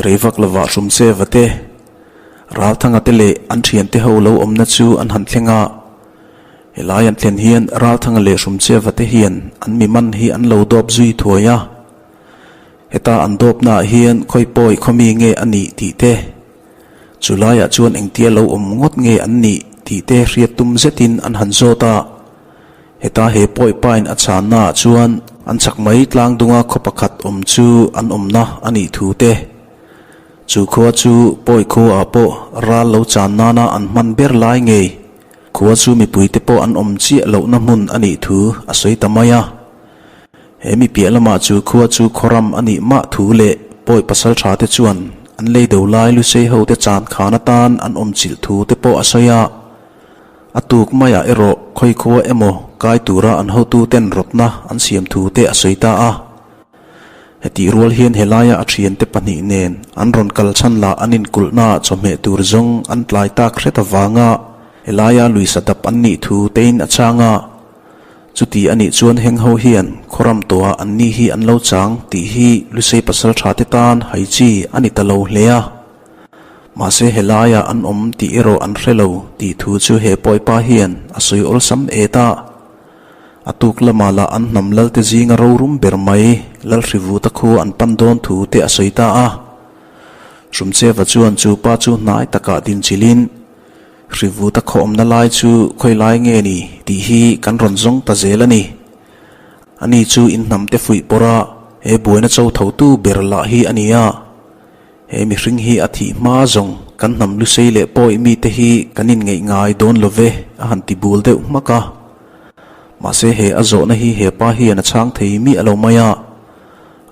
Rei vak lovah Hrumcheva te, Ralthanga te leh an thiante ho lo awmna chu an han thleng a. Helai an thlen hian Ralthanga leh Hrumcheva te hian an mi man hi an lo dawp zui thuai a. Heta an dawpnaah hian khawi pawi khawmi nge a nih tih te, chu laiah chuan engtia lo awm ngawt nge an nih tih te hriat tum zetin an han zawt a. Heta he pawi pain a chhannaah chuan an chak mai tlang dunga khaw pakhat awm chu an awmna a nih thu te, chu khua chu pawi khuaah pawh ral lo chan nana an hman ber lai ngei khua chu mipuite pawh an awm chiah lohna hmun a nih thu a sawi ta mai a. He mi piah lamah chu khua chu khawram a nih mah thu leh pawi pasal tha te chuan an lei do lai lusei ho te chan khan atan an awm chilh thu te pawh a sawi a. A tuk maiah erawh khawi khua emaw kai tura an hotu ten rawtna an siam thu te a sawi ta a. Hetih rual hian helaia a thiante pahnih nen an rawn kal chhan lah an inkulhnaah chawhmeh tur zawng an tlai tak hret avanga helaia lui sadap an nih thu tein a chang a. Chuti a nih chuan heng ho hian khawram tawhah an ni hi an lo chang tih hi Lusei pasal tha te tan hai chi a ni ta lo hle a. Mahse helaiah an awm tih erawh an hre lo tih thu chu he pawipa hian a sawi awlsam et a. A tuk lamah lah an hnam lalte zinga rorum ber mai Lalhrivuta khu an pan dawn thu te a sawi ta a. Hrumcheva chuan chu pa chu hnai takah dinchilhin, Hrivuta khawmna lai chu khawi lai nge ni tih hi kan rawn zawng ta zel a ni. Ani chu in hnamte fuih pawrh a, he buaina cho thotu ber lah hi a ni a. He mihring hi a thih hma zawng kan hnam lusei leh pawi mite hi kan inngeih ngai dawn lo ve a han ti bul deuh hmak a. Mahse he a zawhna hi he pa hian a chhang thei miah lo mai a.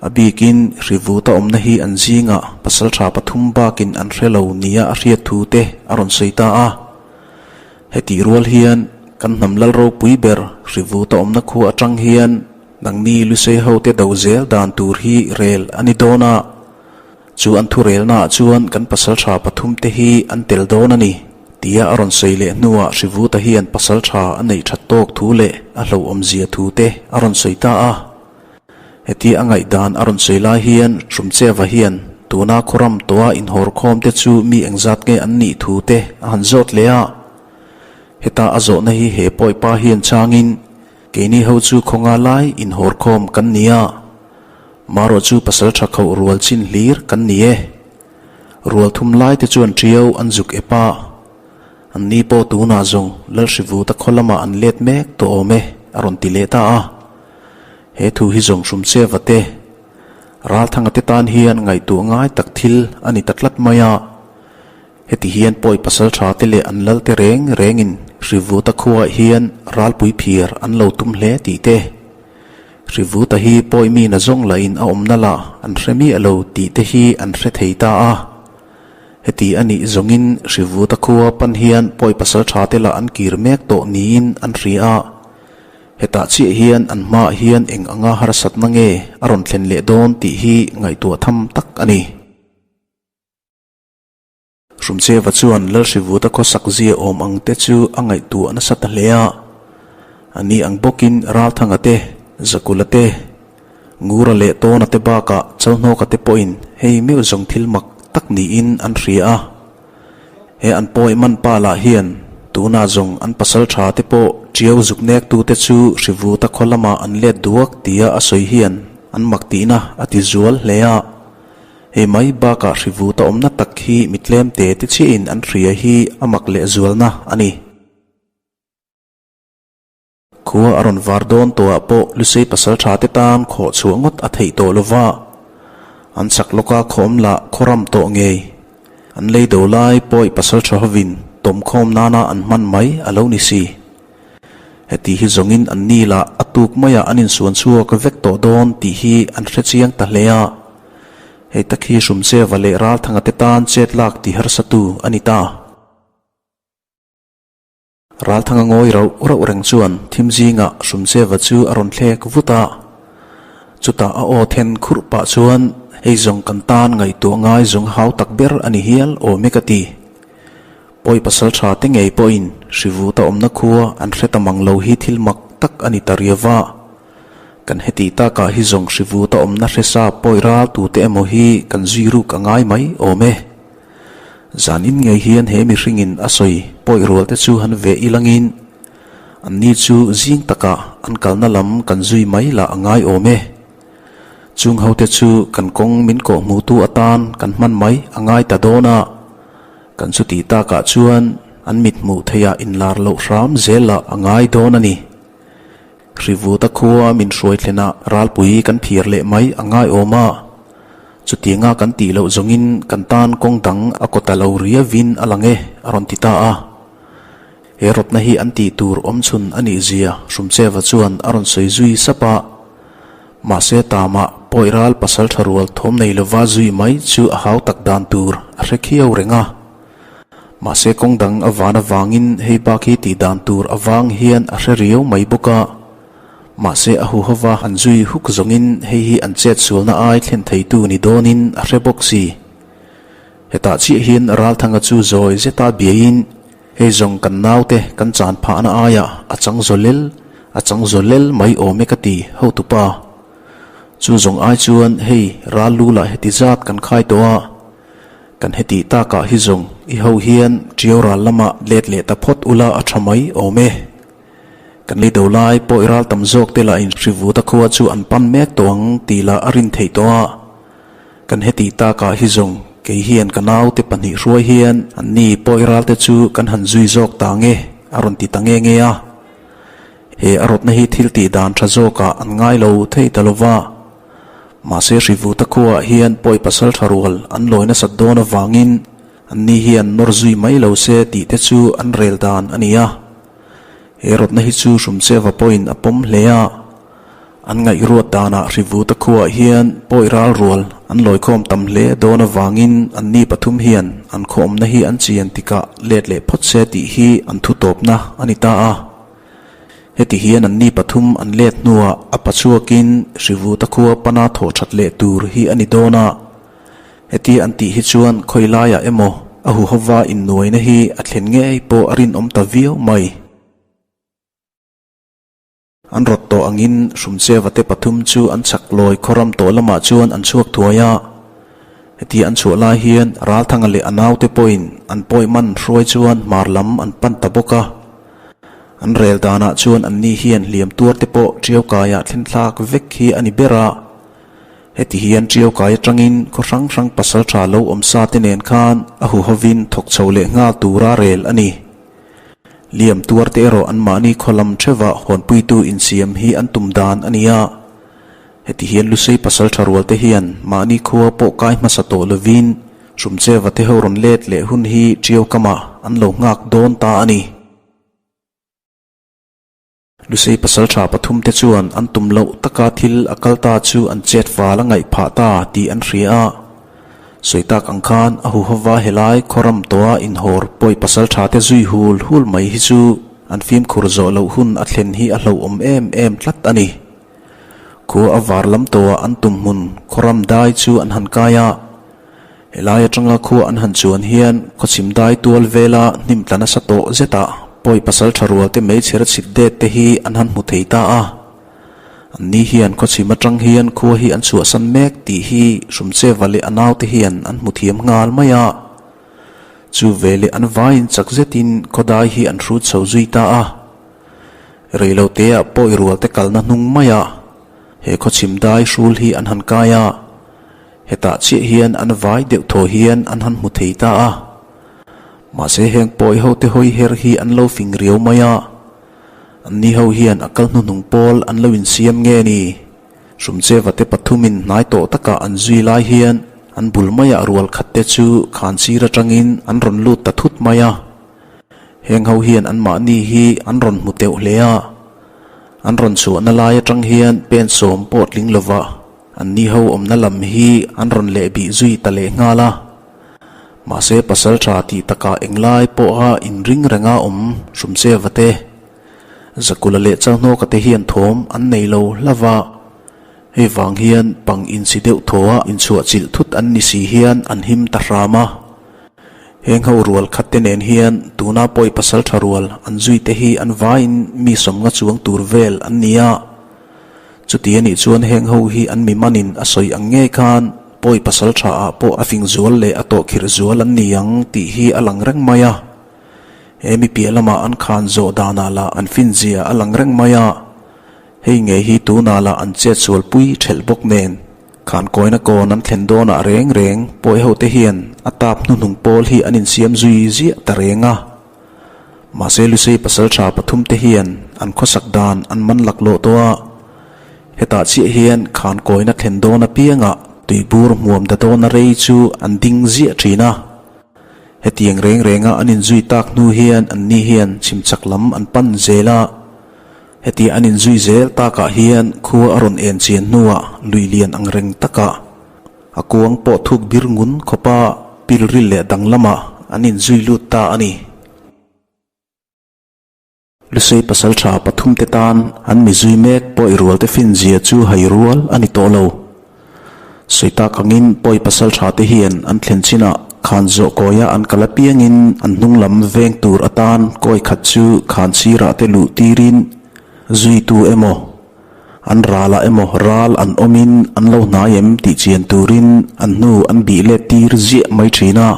A bikin hrivuta awmna hi an zingah pasal tha pathum bakin an hre lo nia a hriat thu te a rawn sawi ta a. Hetih rual hian kan hnam lal ropui ber hrivuta awmna khua atang hian nangni lusei hote do zel dan tur hi rel a ni dawn a. Chu an thurelnaah chuan kan pasaltha pathumte hi an tel dawn a ni, tia a rawn sawi leh hnuah Hrivuta hian pasaltha a neih that tawk thu leh a hlauhawmzia thu te a rawn sawi ta a. Hetia a ngaihdan a rawn sawi lai hian Hrumcheva hian tuna khawram tawha inhawrkhawm te chu mi engzat nge an nih thu te a han zawt leh a. Heta a zawhna hi he pawipa hian changin keini ho chu khawnga lai inhawrkhawm kan ni a. Marawh chu pasal tha khauh rual chin hlir kan ni e. Rual thum lai te chuan ṭiau an zuk ep a. An ni pawh tunah zawng Lalhrivuta khaw lamah an let mek tawh awm e, a rawn ti leh ta a. He thu hi zawng Hrumcheva te, Ralthanga te tan hian ngaihtuah ngai tak thil a ni ta tlat mai a. Heti hian pawi pasal tha te leh an lal te reng rengin Hrivuta khuaah hian ralpui phiar an lo tum hle tih te, Hrivuta hi pawi mi na zawng lahin a awmna lah an hre miah lo tih te hi an hre thei ta a. Heti a nih zawngin Hrivuta khua pan hian pawi pasal tha te lah an kir mek tawh niin an hria a. Hetah chiah hian an hmaah hian eng anga harsatna nge a rawn thlen leh dawn tih hi ngaihtuah tham tak a ni. Hrumcheva chuan Lalhrivuta khawsak zia awm ang te chu a ngaihtuah nasa ta hle a. A ni ang bawkin Ralthanga te, Zakula te, Ngura leh Tawna te bakah Chalhnawka te pawhin hei meuh zawng thil mak tak niin an hria a. He an pawi man pa lah hian tunah zawng an pasal tha te pawh ṭiau zuk nek tute chu Hrivuta khaw lamah an let duak tia a sawi hian an mak tihna a ti zual hle a. Hei mai bakah hrivuta awmna tak hi mi tlem te te chiahin an hria hi a mak lehzualna a ni. Khua a rawn var dawn tawhah pawh Lusei pasal tha te tan khawh chhuah ngawt a theih tawh lova, an chak lawka khawm lah khawram tawh ngei. An lei do lai pawi pasal tha hovin tawmkhawm nana an hman mai a lo ni si. Heti hi zawngin an ni lah a tuk maiah an insuan chhuak vek tawh dawn tih hi an hre chiang ta hle a. Hei tak hi Hrumcheva leh Ralthanga te tan chet lak ti harsatu a ni ta. Ralthanga ngawi rauh rauh reng chuan thim zingah Hrumcheva chu a rawn thlek vut a. Chutah a aw then khurh pah chuan, Hei zawng kan tan ngaihtuah ngai zawng hau tak ber a ni hial awm e ka ti. Pawi pasal tha te ngei pawhin Hrivuta awmna khua an hre ta mang lo hi thil mak tak a ni ta riau va. Kan heti takah hi zawng Hrivuta awmna hresa pawi ral tute emaw hi kan zui ruk a ngai mai awm e. Zanin ngei hian he mihringin a sawi pawi rual te chu han ve ilangin anni chu zing takah an kalna lam kan zui mai lah a ngai awm e. Chung hote chu kan kawng min kawh hmuhtu atan kan hman mai a ngai ta dawn a, kan chuti takah chuan an mit hmuh theihah inlar loh hram zel lah a ngai dawn a ni. Hrivuta khua min hruai thlenah ralpui kan phiar leh mai a ngai awm a, chutianga kan tih loh zawngin kan tan kawng dang a kaw ta lo riavin a lang e, a rawn ti ta a. He rawtna hi an tih tur awm chhun a nih zia Hrumcheva chuan a rawn sawi zui sap a. Mahse tamah pawi ral pasal tha rual thawm nei lova zui mai chu a hau tak dan tur a hre khiau reng a. Mahse kawng dang a van avangin hei bak hi tih dan tur avang hian a hre riau mai bawk a. Mahse a huhova an zui huk zawngin hei hi an chet sualna ai thlen theitu ni dawnin a hre bawk si. Hetah chiah hian Ralthanga chu zawi zeta biaiin Hei zawng kan naute kan chan phahna aiah a chang zaw lel, a chang zaw lel mai awm e ka ti, hotupa. Chu zawng ai chuan hei ral lu lah heti zat kan khai tawh a, kan heti takah hi zawng i ho hian ṭiau ral lamah let leh ta phawt ula a ṭha mai awm e. Kan lei do lai pawh i ral tam zawk te lah in Hrivuta khua chu an pan mek tawh ang tih lah a rin theih tawh a. Kan heti takah hi zawng kei hian ka naute pahnih hruai hian anni pawi ralte chu kan han zui zawk ta nge a rawn ti ta nge nge a. He a rawtna hi thil tih dan tha zawkah an ngai lo thei ta lova. Mahse Hrivuta khuaah hian pawi pasal tha rual an lawi nasat dawn avangin anni hian nawr zui mai lo se tih te chu an rel dan a ni a. He rawtna hi chu Hrumcheva pawhin a pawm hle a. An ngaihruat danah Hrivuta khuaah hian pawi ral rual an lawikhawm tam hle dawn avangin anni pathum hian an khawmna hi an chian tikah let leh phawt se tih hi an thu tawpna a ni ta a. Heti hian anni pathum an let hnuah a pachhuakin Hrivuta khua pana thawh that leh tur hi a ni dawn a. Heti an tih hi chuan khawi laiah emaw a huhova innuaina hi a thlen ngei pawh a rinawm ta viau mai. An rawt tawh angin Hrumcheva te pathum chu an chhak lawi khawram tawh lamah chuan an chhuak thuai a. Hetia an chhuah lai hian Ralthanga leh a naute pawhin an pawi man hruai chuan hmar lam an pan ta bawk a. An rel danah chuan anni hian hliam tuar te pawh ṭiau kaiah thlen thlak vek hi a ni ber a. Heti hian ṭiau kai atangin khaw hrang hrang pasalṭha lo awm sa te nen khan a huhovin thawk chho leh nghal tura rel a ni. Liam tuar te erawh anmahni khaw lam theuhah hawnpuitu insiam hi an tum dan a ni a. Heti hian Lusei pasal tha rual te hian mahni khua pawh kai hmasa tawh lovin Hrumcheva te ho rawn let leh hun hi Ṭiau kamah an lo nghak dawn ta a ni. Lusei pasal tha pathum te chuan an tum loh taka thil a kal ta chu an chet fal a ngaih phah ta tih an hria a. Sawi tak ang khan a huhova helai khawram tawha inhawr pawi pasal tha te zui hul hul mai hi chu an fimkhur zawh loh hun a thlen hi a hlauhawm em em tlat a ni. Khua a var lam tawhah an tum hmun khawram dai chu an han kai a. Helai atanga khua an han chuan hian khawchhim dai tual vela hnim tla nasa tawh zetah pawi pasal tha rual te meichher chhit det te hi an han hmu thei ta a. Anni hian khawchhim atang hian khua hi an chhuahsan mek tih hi Hrumcheva leh a naute hian an hmu thiam nghal mai a. Chu veleh an vaiin chak zetin khawdai hi an hrut chho zui ta a. Reiloteah pawi rual te kalna hnung maiah he khawchhim dai hrul hi an han kai a. Hetah chiah hian an vai deuh thaw hian an han hmu thei ta a. Mahse heng pawi ho te hawi her hi an lo fing riau mai a. Anni ho hian a kal hnuhnung pawl an lo insiam nge ni? Hrumcheva te pathumin hnai tawh takah an zui lai hian an bul maiah rual khat te chu khan sir atangin an rawn lut ta thut mai a. Heng ho hian anmahni hi an rawn hmu teuh hle a. An rawn chhuahna lai atang hian pen sawm pawh tling lova Anni ho awmna lam hi an rawn leh bih zui ta leh nghal a. Mahse pasal tha tih takah englai pawha inring renga awm Hrumcheva te, Zakula leh Chalhnawka te hian thawm an nei lo hlauh a. Hei vang hian pang insi deuh thaw a inchhuah chilh thut an ni si hian an him ta hram a. Heng ho rual khat te nen hian tuna pawi pasal tha rual an zui te hi an vaiin mi sawmnga chuang tur vel an ni a. Chuti a nih chuan heng ho hi an mi manin a sawi ang ngei khan pawi pasal tha ah pawh a fing zual leh a tawhkhirh zual an ni ang tih hi a lang reng mai a. He mi piah lamah an khan zawh danah lah an fin zia a lang reng mai a. Hei ngei hi tunah lah an chet sualpui thelh bawk nen khan kawina kawn an thlen dawnah reng reng pawi ho te hian a tap hnuhnung pawl hi an insiam zui ziah ta reng a. Mahse Lusei pasaltha pathum te hian an khawsak dan an man laklawh tawh a, hetah chiah hian khan kawina thlen dawn apiangah tuibur hmuam da dawna rei chu an ding ziah thin a. Hetiang reng renga an inzui tak hnu hian anni hian chhimchak lam an pan zel a. Hetia an inzui zel takah hian khua a rawn en chian hnuah lui lian ang reng takah a kuang pawh thuk bir ngun khawpa pilril leh dang lamah an inzui lut ta a ni. Lusei pasaltha pathumte tan an mizui mek pawi rualte finzia chu hai rual a ni tawh lo. Sawi tak angin pawi pasaltha te hian an thlen chinah khan zawh kawia an kal apiangin an hnung lam veng tur atan kawi khat chu khan sirah te luh tirin zuitu emaw an ralah emaw ral an awmin an lo hnai em tih chian turin an hnu an bih let tir ziah mai thin a.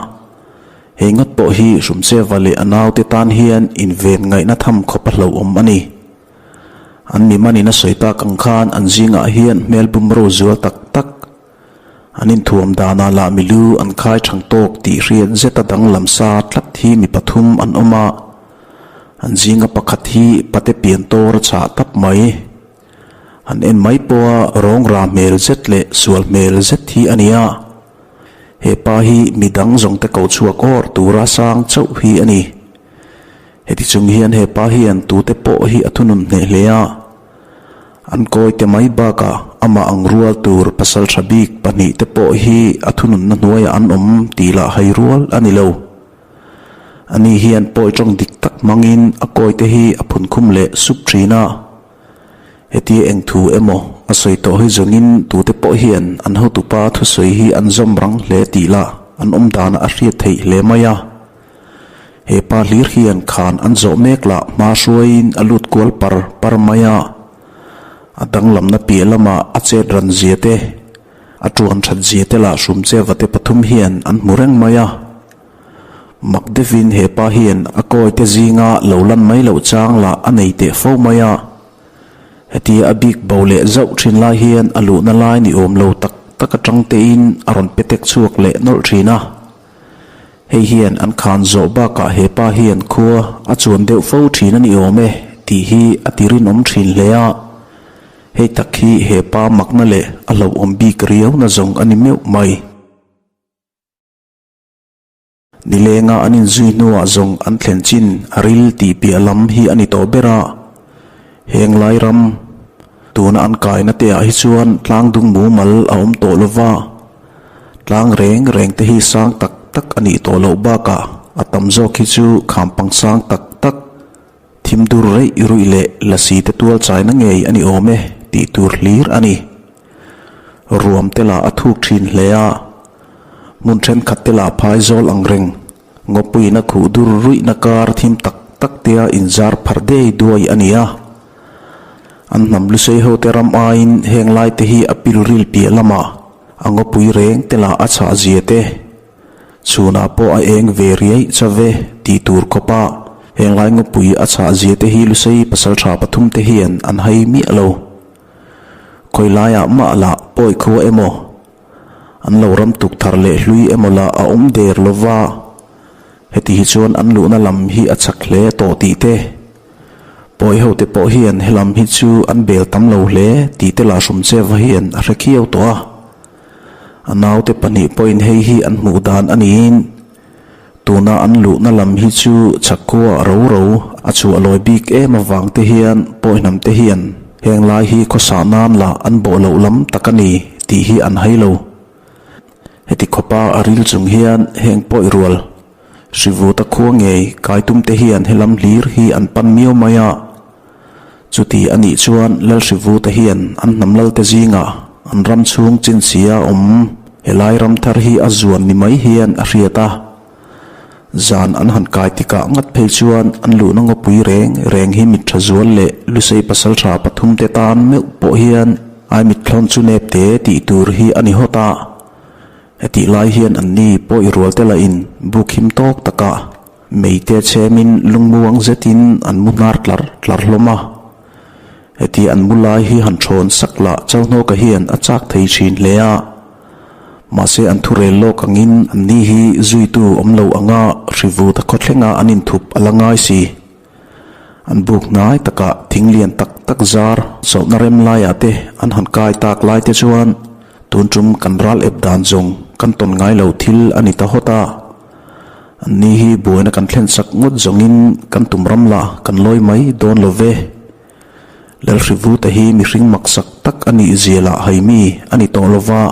Hei ngawt pawh hi Hrumcheva leh a naute tan hian inven ngaihna tham khawp a hlauhawm a ni. An mi manin a sawi tak ang khan an zingah hian hmel bumro zual tak tak an inthuam danah lah milu an khai thang tawk tih hriat zeta danglam sa tlat hi mi pathum an awm a, an zinga pakhat hi pate pian tawr a chah tap mai. An en mai pawha rawngra hmel zet leh sual hmel zet hi a ni a, he pa hi midang zawngte ko chhuak awr tura sang chauh hi a ni. Heti chung hian he pa hian tute pawh hi a thunun hneh hle a, an kawite mai bakah amah ang rual tur pasal tha bik pahnihte pawh hi a thununna hnuaiah an awm tih lah hai rual a ni lo. Ani hian pawi tawng dik tak hmangin a kawite hi a phunkhum leh sup thin a, hetia eng thu emaw a sawi tawh hi zawngin tute pawh hian an hotupa thusawi hi an zawm rang hle tih lah an awm danah a hriat theih hle mai a. He pa hlir hian khan an zawh mek lah hma hruaiin a lut kual par par mai a, a danglamna piah lamah a chet ran zia te, a tuan that zia te lah Hrumcheva te pathum hian an hmu reng mai a. Mak deuhin he pa hian a kawi te zinga lo lan mai loh chang lah a nei teh fo mai a. Hetia a bik bo leh zauh thin lai hian a luhna lai ni awm lo tak tak atang tein a rawn petek chhuak leh nawlh thin a. Hei hian an khan zawh bakah he pa hian khua a chuan deuh fo thin a ni awm e tih hi a ti rinawm thin hle a. Hei tak hi he pa makna leh a hlauhawm bik riauna zawng a ni meuh mai. Nilenga an inzui hnuah zawng an thlen chin a ril tih piah lam hi a ni tawh ber a. Heng lai ram tuna an kaina te ah hi chuan tlang dung mumal a awm tawh lova, tlang reng reng te hi sang tak tak a nih tawh loh bakah a tam zawk hi chu khampang sang tak tak, thim dur reih ruih leh lasi te tual chaina ngei a ni awm e tih tur hlir a ni. Ruam te lah a thuk thin hle a, hmun thenkhat te lah phai zawl ang reng. Ngawpuiin a khuh dur ruihna kar thim tak tak tea inzar phar dei duai a ni a. An hnam lusei hote ram aiin heng lai te hi a pilril piah lamah a ngawpui reng te lah a chhah zia te, chhunah pawh a eng ve riai chave tih tur khawpa heng lai ngawpui a chhah zia te hi lusei pasaltha pathum te hian an hai miah lo. Khawi laiah mah lah pawi khua emaw? An lo ram tuk thar leh hlui emaw lah a awm der lo va, heti hi chuan an luhna lam hi a chak hle tawh tih te, pawi hote pawh hian he lam hi chu an bel tam lo hle tih te lah Hrumcheva hian a hre khiau tawh a. A naute pahnih pawhin hei hi an hmuh dan a niin tuna an luhna lam hi chu chakkhua ro ro a chhuah lawi bik em avang te hian pawi hnam te hian Heng lai hi khawsah nan lah an bawh loh lam tak a ni tih hi an hai lo. Heti khawpa a ril chung hian heng pawi rual Hrivuta khua ngei kai tum te hian helam hlir hi an pan miau mai a. Chuti a nih chuan Lal Hrivuta hian an hnam lal te zingah an ram chhung chinchhia awm helai ram thar hi a zuan ni mai hian a hriat a. Zan an han kai tikah ngat phei chuan an luhna ngawpui reng reng hi mit tha zual leh Lusei pasaltha pathumte tan meuh pawh hian ai mitthlawn chu nep te tih tur hi a ni hawt a. Hetih lai hian anni pawh i rualte lahin buk him tawk takah meite chhemin lungmuang zetin an mu hnar tlar tlar hlawm a. Heti an mu lai hi han thawn sak lah Chauhnawka hian a chak thei thin hle a. Mahse an thurel lawk angin anni hi zuitu awm lo anga hrivuta khawthlenga an inthup a la ngai si. An buk hnai takah thing lian tak tak zar chawlhna rem laiah te an han kai tak lai te chuan tun tum kan ral ep dan zawng kan tawn ngai lo thil a ni ta hawt a. Anni hi buaina kan thlen sak ngawt zawngin kan tum ram lah kan lawi mai dawn lo ve. Lalhrivuta hi mihring maksak tak a nih zia lah hai mi a ni tawh lo va,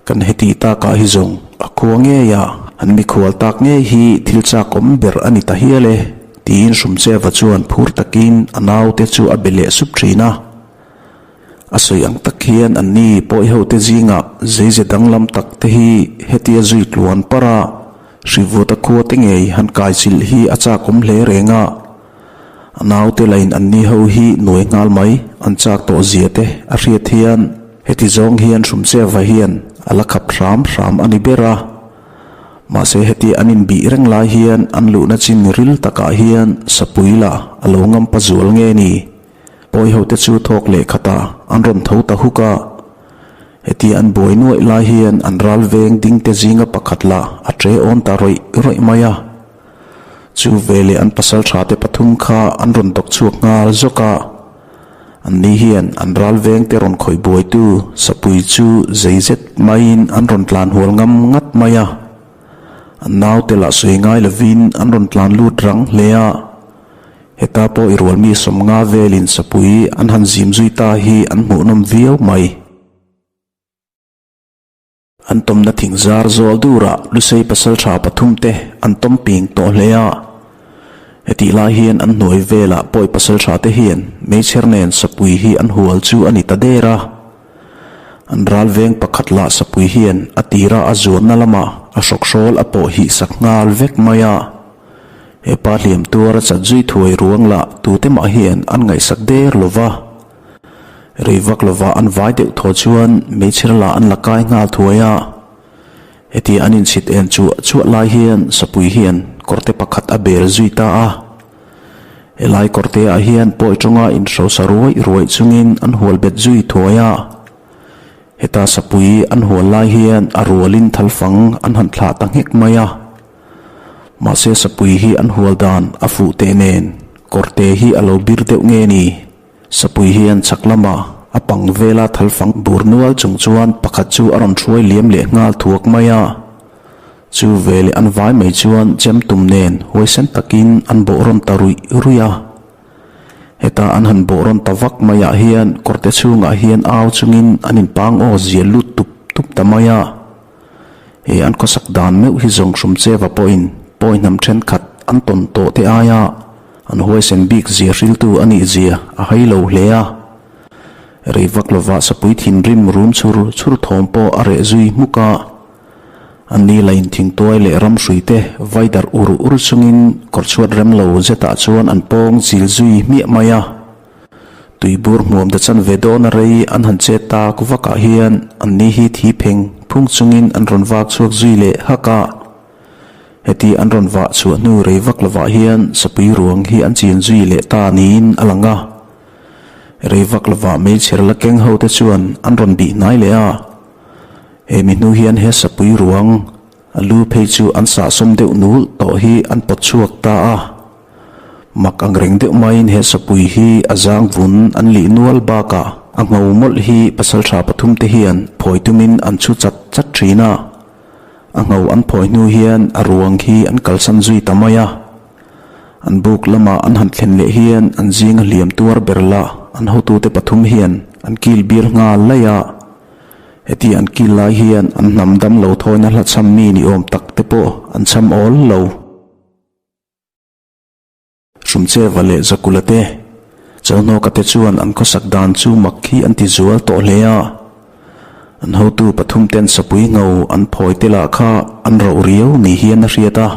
kan heti takah hi zawng a khua ngei a, an mikhual tak ngei hi thil chak awm ber a ni ta hial e, tiin Hrumcheva chuan phur takin a naute chu a be leh sup thin a. A sawi ang tak hian anni pawihote zingah zeize danglam tak te hi hetia zui tluan par a, Hrivuta khua te ngei han kaichilh hi a chak awm hle reng a. A naute lain anni ho hi nuai nghal mai an chak tawh zia te a hriat hian heti zawng hian Hrumcheva hian a la khap hram hram a ni ber a. Mahse heti an inbih reng lai hian an luhna chin ril takah hian sapui lah a lo ngam pa zual nge ni? Pawi ho te chu thawk leh khatah an rawn tho ta huk a. Heti an buai nuaih lai hian an ral veng ding te zinga pakhat lah a tre awn ta rawih rawih mai a. Chu veleh an pasal tha te pathum kha an rawn dawk chhuak nghal zawk a. Anni hian an ral veng te rawn khawih buaitu sapui chu zei zet maiin an rawn tlan hual ngam ngat mai a. An naute lah sawi ngai lovin an rawn tlan lut rang hle a. Heta pawh i rualmi sawmnga velin sapui an han zim zui ta hi an hmuhnawm viau mai. An tawmna thing zar zawl durah Lusei pasaltha pathum te an tawm ping tawh hle a. Hetih lai hian an hnuai velah pawi pasaltha te hian meichher nen sapui hi an hual chu a ni ta der a. An ral veng pakhat lah sapui hian a tira a zuanna lamah a hrawkhrawl a pawh hih sak nghal vek mai a. He pa hliam tuar a chat zui thuai ruang lah tute mah hian an ngaihsak der lo va. Rei vak lova an vai deuh thaw chuan hmeichhe lah an la kai nghal thuai a. Heti an inchhit en chuah chuah lai hian sapui hian kawrte pakhat a bel zui ta a. Helai kawrte ah hian pawi tawnga inhrosa ruai ruai chungin an hual bet zui thuai a. Heta sapui an hual lai hian a rualin thalfang an han thlah ta nghek mai a. Mahse sapui hi an hual dan a fuh teh nen kawrte hi a lo bir deuh nge ni? Sapui hian chhak lama a pang vela thalfang bur nual chung chuan pakhat chu a rawn hruai liam leh nghal thuak mai a. Chu veleh an vai mai chuan chem tum nen huaisen takin an bawh rawn ta ruih ruih a. Heta an han bawh rawn ta vak maiah hian kawrte chhungah hian au chungin an inpang aw zia lut tup tup ta mai a. He an khawsak dan meuh hi zawng Hrumcheva pawhin pawi hnam thenkhat an tawn tawh te aia an huaisen bik zia hriltu a nih zia a hai lo hle a. Rei vak lova sapui thinrim rum chhur chhur thawm pawh a reh zui hmuk a. An ni lain thingtuai leh ramhrui te vai darh ur ur chungin kawrchhuat rem lo zetah chuan an pawng chil zui hmiah mai a. Tuibur hmuam te chan ve dawn a rei an han che tak vak ah hian an ni hi thi pheng phung chungin an rawn vak chhuak zui leh hak a. Heti an rawn vah chhuah hnu rei vak lovah hian sapui ruang hi an chin zui leh ta niin a lang a. Rei vak lovah meichher la keng ho te chuan an rawn bih hnai leh a. He mi hnu hian he sapui ruang a lu phei chu an sahsawm deuh nul tawh hi an pawt chhuak ta a. Mak ang reng deuh maiin he sapui hi a zang vun an lih nual bakah a ngho mawlh hi pasaltha pathum te hian phawi tumin an chhu chat chat thin a. A ngho an phawi hnu hian a ruang hi an kalsan zui ta mai a. An buk lama an han thlen leh hian an zinga hliam tuar ber lah an hotute pathum hian an kil bial nghal laih a. Heti an kil lai hian an hnam dam lo thawina hla chham mi ni awm tak te pawh an chham awl lo. Hrumcheva leh Zakula te, Chauhnawka te chuan an khawsak dan chu mak hi an ti zual tawh hle a. An hotu pathum ten sapui ngho an phawi te lah kha an roh riau ni hian a hriat a.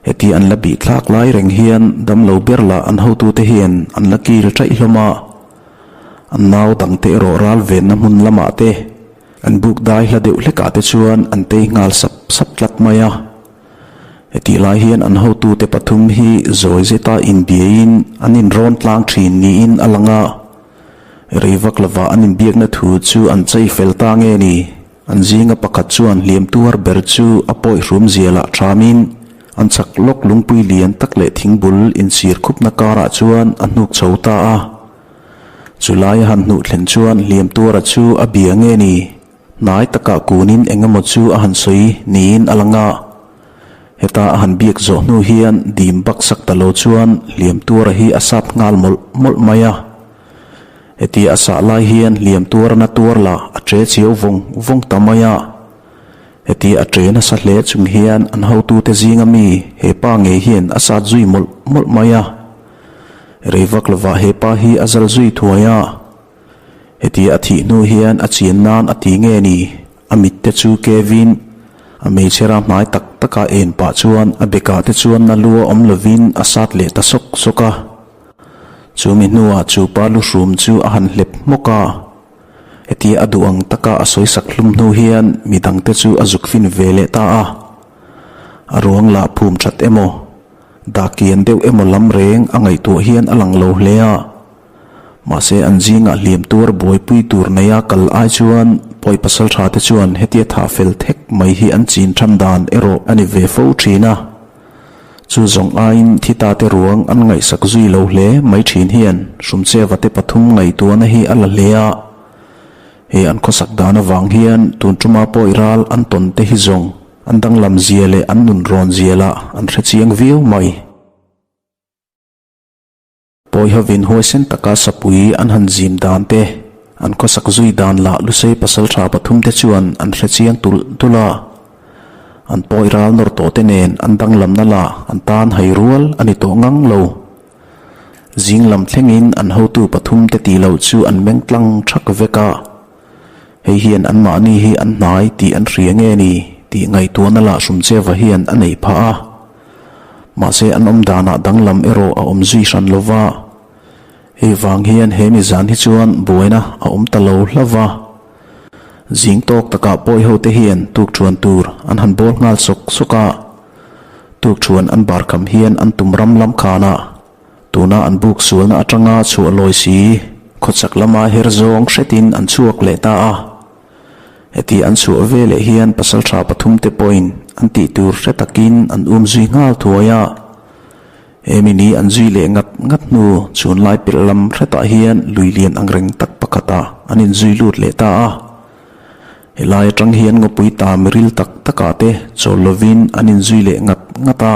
Heti an la bih thlak lai reng hian damlo ber lah an hotute hian an la kil ṭaih hlawm a. An nau dangte erawh ral venna hmun lamah te, an buk dai hla deuh hlekah te chuan an tei nghal sap sap tlat mai a. Hetih lai hian an hotute pathum hi zawi zeta inbiaiin an inrawn tlang thin niin a lang a. Rei vak lovah an inbiakna thu chu an chei fel ta nge ni? An zinga pakhat chuan hliam tuar ber chu a pawi hrum zialah thamin an chak lawk lungpui lian tak leh thingbul insir khupna karah chuan a hnuk chho ta a. Chulai a han hnuh thlen chuan hliam tuara chu a bia nge ni? Hnai takah kunin eng emaw chu a han sawi niin a lang a. Heta a han biak zawh hnu hian dim baksak ta lo chuan hliam tuara hi a sat nghal mawlh mawlh mai a. Heti a sah lai hian hliam tuarna tuar lah a che chiau vawng vawng ta mai a. Heti a che nasa hle chung hian an hotute zinga mi he pa ngei hian a sat zui mawlh mawlh mai a. Rei vak lovah he pa hi a zal zui thuai a. Heti a thih hnu hian a chian nan a ti nge ni? A mit te chu Kevin, a hmeichhera hmai tak taka en pah chuan a bekah te chuan na lua awm lovin a sat leh ta sawk sawk a. Chumi hnuah chu pa luhrum chu a han hlep hmawk a, hetia a duh ang taka a sawisak hlum hnu hian midangte chu a zuk fin ve leh ta a. A ruang lah phum that emaw, dah kian deuh emaw lam reng a ngaihtuah hian a lang lo hle a. Mahse an zingah hliam tuar buaipui tur neia kal ai chuan pawi pasal tha te chuan hetia thah fel thek mai hi an chin than dan erawh a ni ve fo thin a. Chu zawng aiin thi ta te ruang an ngaihsak zui lo hle mai thin hian Hrumcheva te pathum ngaihtuahna hi a la hle a. He an khawsak dan avang hian tun tuma pawi ral an tawn te hi zawng an danglam zia leh an nun rawn zia lah an hre chiang viau mai. Pawi hovin huaisen taka sapui an han zim dan te, an khawsak zui dan lah Lusei pasaltha pathum te chuan an hre chiang tulh tulh a. An pawi ral nawr tawh te nen an danglamna lah an tan hai rual a ni tawh ngang lo. Zing lam thlengin an hotu pathum te tih loh chu an meng tlang thak vek a. Hei hian anmahni hi an hnai tih an hria nge ni tih ngaihtuahna lah Hrumcheva hian a nei phah a. Mahse an awm danah danglam erawh a awm zui hran lo va, hei vang hian he mi zan hi chuan buaina a awm ta lo hla va. Zing tawk takah pawi ho te hian tukṭhuan tur an han bawl nghal sawk sawk a, tukṭhuan an bar kham hian an tum ram lam khanah tuna an buk sualna atanga chhuah lawi si khawchhak lama her zawng hretin an chhuak leh ta a. Heti an chhuah ve leh hian pasaltha pathumte pawhin an tih tur hre takin an um zui nghal thuai a. Hemi ni an zui leh ngat ngat hnu chhunlai pelh lam hretah hian lui lian ang reng tak pakhatah an inzui lut leh ta a. Helai atang hian ngawpui ta miril tak takah te chawl lovin an inzui leh ngat ngat a.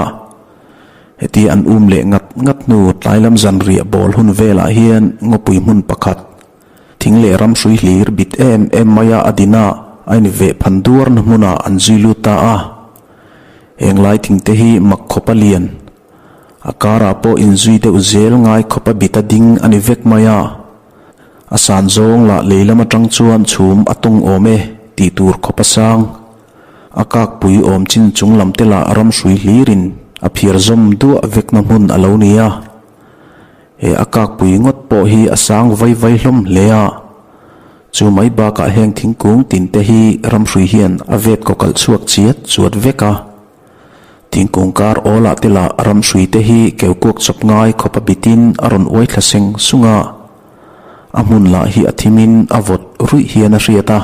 Heti an um leh ngat ngat hnu tlai lam zanriah bawl hun velah hian ngawpui hmun pakhat Thing leh ram hrui hlir bit em em maia a din a, a inveh phan duarna hmunah an zui lut ta a. Heng lai thing te hi mak khawp a lian. A karah pawh inzui deuh zel ngai khawp a bit a ding a ni vek mai a. A san zawng lah lei lam atang chuan chhum a tawng awm e tih tur khawp a sang. A kakpui awm chin chung lam te lah ram hrui hlirin a phiar zawm duah vekna hmun a lo ni a. He a kakpui ngawt pawh hi a sang vai vai hlawm hle a, chu mai bakah heng thingkung tin te hi ramhrui hian a vet kaw kalh chhuak chiat chuat vek a. Thingkung kar awlah te lah ramhrui te hi keu kuak chawp ngai khawp a bitin a rawn uai thla seng sung a, a hmun lah hi a thimin a vawt ruih hian a hriat a.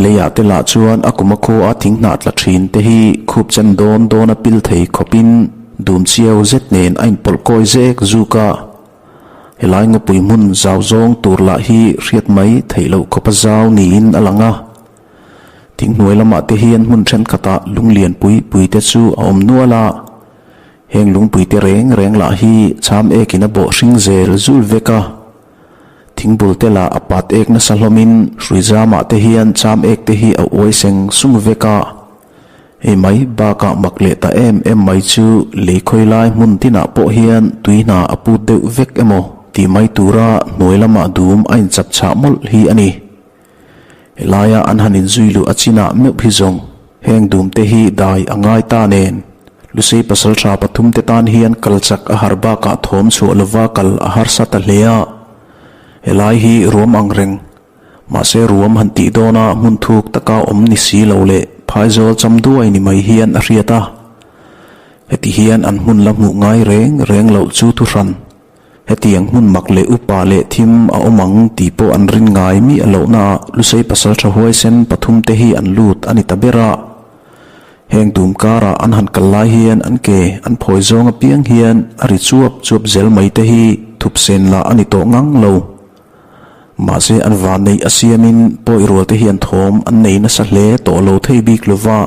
Leiah te lah chuan a kum a khua a thing hnah tla thin te hi khup chen dawn dawn a pil thei khawpin dum chiau zet nen a inpawlh kawi zek zuk a. Helai ngawpui hmun zau zawng tur lah hi hriat mai theih loh khawp a zau niin a lang a. Thing hnuai lamah te hian hmun thenkhatah lung lian pui pui te chu a awm nual a. Heng lungpui te reng reng lah hi cham ekin a bawh hring zel zul vek a. Thingbul te lah a pat ek nasa hlawmin hrui zamah te hian cham ek te hi a uai seng sung vek a. Hei mai bakah mak leh ta em em mai chu lei khawi lai hmun tinah pawh hian tui hna a put deuh vek emaw tih mai tura hnuai lamah dum a inchap chhah mawlh hi a ni. Helaia an han inzui luh a chinah meuh hi zawng heng dum te hi dai a ngai ta nen. Lusei pasalṭha pathumte tan hian kal chak a har bakah thawm chhuah lova kal a harsa ta hle a. Helai hi ruam ang reng. Mahse ruam han tih dawna hmun thuk taka awm ni si lo leh phaizawl cham duai ni mai hian a hriat a. Heti hian an hmun la hmuh ngai reng reng loh chu thuhran. Hetiang hmun mak leh upa leh thim a awm ang tih pawh an rin ngai miah lohnaah Lusei pasalṭha huaisen pathumte hi an lut a ni ta ber a. Heng dum karah an han kal lai hian an ke an phawi zawng apiang hian a ri chuap chuap zel mai te hi thup sen lah a ni tawh ngang lo. Mahse an vanneih a siamin pawi rual te hian thawm an nei nasa hle tawh lo thei bik lova.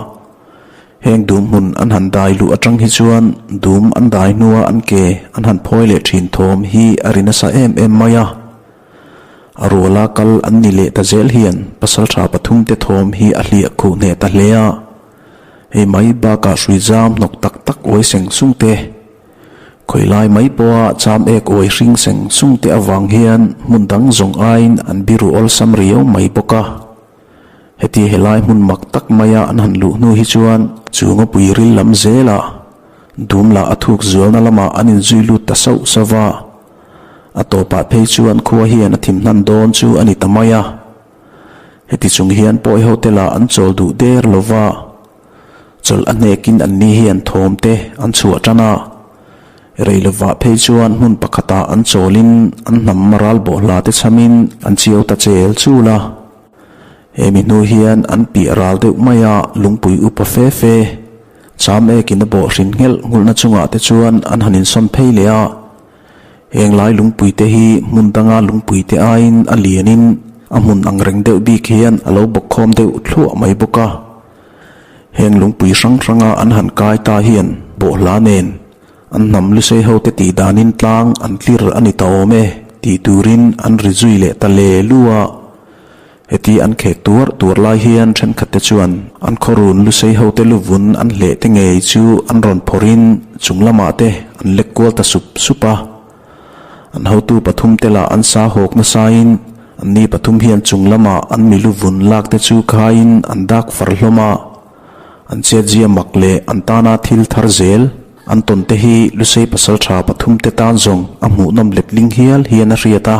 Heng dum hmun an han dai luh atang hi chuan dum an dai hnua an ke an han phawi leh thin thawm hi a ri nasa em em mai a. A ruala kal an ni leh ta zel hian pasaltha pathumte thawm hi a hliah khuh hneh ta hle a. Hei mai bakah hrui zam hnawk tak tak uai seng sung te, khawilai mai pawha cham ek uai hring seng sung te avang hian hmun dang zawng aiin an biru awlsam riau mai bawk a. Heti helai hmun mak tak maia an han luh hnu hi chuan chu ngawpui ril lam zelah dum lah a thuk zualna lamah an inzui lut ta sauh sauh va. A tawpah phei chuan khua hian a thim hnan dawn chu a ni ta mai a. Heti chung hian pawi hote lah an chawl duh der lo va. Chawlh a hnekin anni hian thawm te an chhuah tan a. Rei lovah phei chuan hmun pakhatah an chawlin an hnam ral bawhhla te chhamin an chiau ta chel chul a. Hemi hnu hian an piah ral deuh mai a, lungpui upa fe fe, cham ekin a bawh hrin nghelh nghulhna chungah te chuan an han insawn phei leh a. Heng lai lungpui te hi hmun danga lungpui te aiin a lianin a hmun ang reng deuh bik hian a lo bawk khawm deuh thluah mai bawk a. Heng lungpui hrang hranga an han kai ta hian bawhhla nen an hnam lusei ho te tih danin tlang an tlir a ni ta awm e tih turin an ri zui leh ta le lu a. Heti an khek tuar tuar lai hian thenkhat te chuan an khawrun lusei ho te luvun an hleh te ngei chu an rawn phawrhin chung lamah te an lek kual ta sup sup a. An hotu pathum te lah an sa hawk nasain anni pathum hian chung lamah an mi luvun lak te chu khaiin an dak far hlawm a. An chetzia mak leh an tana thil thar zel an tawn te hi lusei pasaltha pathum te tan zawng a hmuhnawm letling hial hian a hriat a.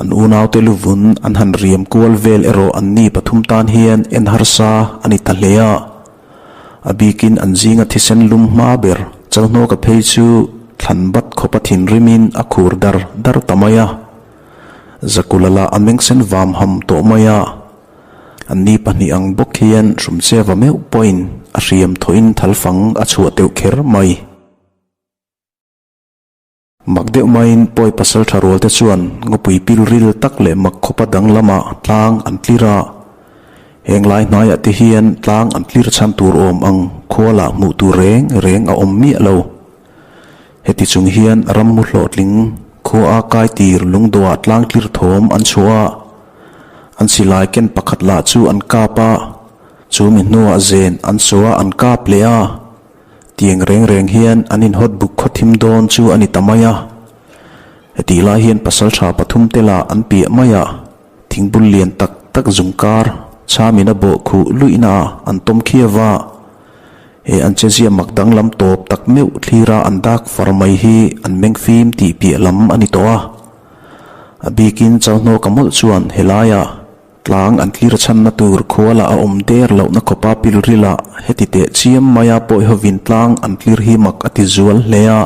An unaute luvun an han riam kual vel erawh anni pathum tan hian en harsa a ni ta hle a. A bikin an zinga thisen lum hma ber Chalhnawka phei chu thlan bat khawpa thinrimin a khur dar dar ta mai a. Zakula lah a mengsen vam ham tawh mai a. Anni pahnih ang bawk hian hrumcheva meuh pawhin a hriam thawhin thalfang a chhuah teuh kher mai. Mak deuh maiin pawi pasal tha rual te chuan ngawpui pil ril tak leh mak khawpa dang lamah tlang an tlir a. Heng lai hnaiah te hian tlang an tlir chhan tur awm ang khua lah hmuh tur reng reng a awm miah lo. Heti chung hian rammu hlawhtling khua a kai tir lungdawhah tlang tlir thawm an chhuah a. An silai ken pakhat lah chu an kap a, chu mi hnuah zen an saw a an kap leh a. Tiang reng reng hian an inhawt buk khaw thim dawn chu a ni ta mai a. Hetih lai hian pasaltha pathum te lah an piah mai a, thingbul lian tak tak zung kar chhamin a bawh khuh luihna ah an tawm khiau va. He an chezia mak danglam tawp tak meuh thlira an dak far mai hi an mengfim tih piah lam a ni tawh a. A bikin Chauhnawka mawlh chuan helaiah Tlang an tlir chhanna tur khuala a awm der lohna khawpa pilrila heti teh chiam maia pawihovin tlang an tlir hi mak a ti zual hle a.